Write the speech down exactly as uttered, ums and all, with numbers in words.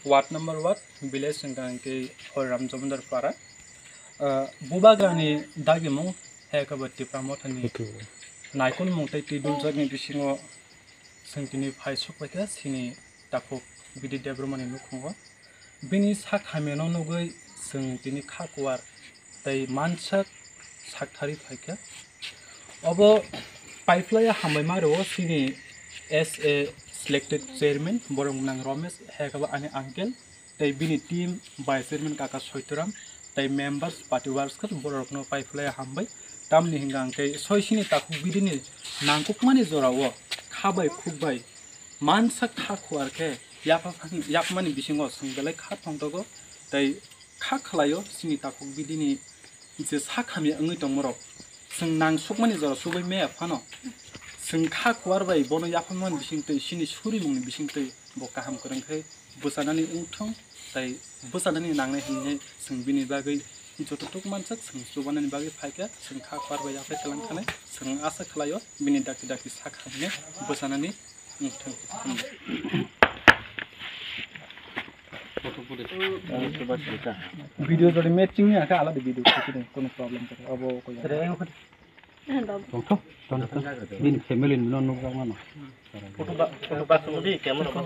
Ward number ward, village hwnkha hwnkhe Hoiram Jomondar Para. Ah, Bubagrani dagimung hai khe bo Tipra Mothani naikolmung tei twiduljakni bisingo chwng tini phai sukphaikha chini takhuk Bidi Debbarmani nukhungo. Bini sak hamyano nugwi chwng tini kha kuar tei mansak sakthari phaikha. Obo paiphlaiya hambai ma rwo chini as a selected chairman, borok nang Romesh hai khe bo ani uncle, tei bini team vice chairman kaka Soitoram, tei members party workers borokno paiphlaiya hambai. Tamni hwnkha hwnkhe soi sini takhuk bidini nangkukmani jorao kha bai khuk bai mansak kha kuar khe yapha phani-, yapmani bisingo chwng belai kha thongtogo tei kha khlaio chini takhuk bidini je sak hamya wngwi tongmorok chwng nang sukmani jora sugwi maya phano chwng kha kuar bai bono yapharmani bisingtwi chini surimungni bisingtwi bo kaham kwrwng khe bwchanani wngthung tei bwchanani nangnai hinwi chwng bini bagwi jototok mansak chwng chubanani bagwi phaikha chwng kha kuar bai yaphai kwlang khanai chwng asa khlaio bini dakti dakti sak hamya bwchanani wngthung. Video jodi matching ni aka alada video khwtini kono problem kare abo ko ya. Tongtho, tongtho. Bini family ni no nukjak mano. Photo ba, photo ba sumudi camera ba.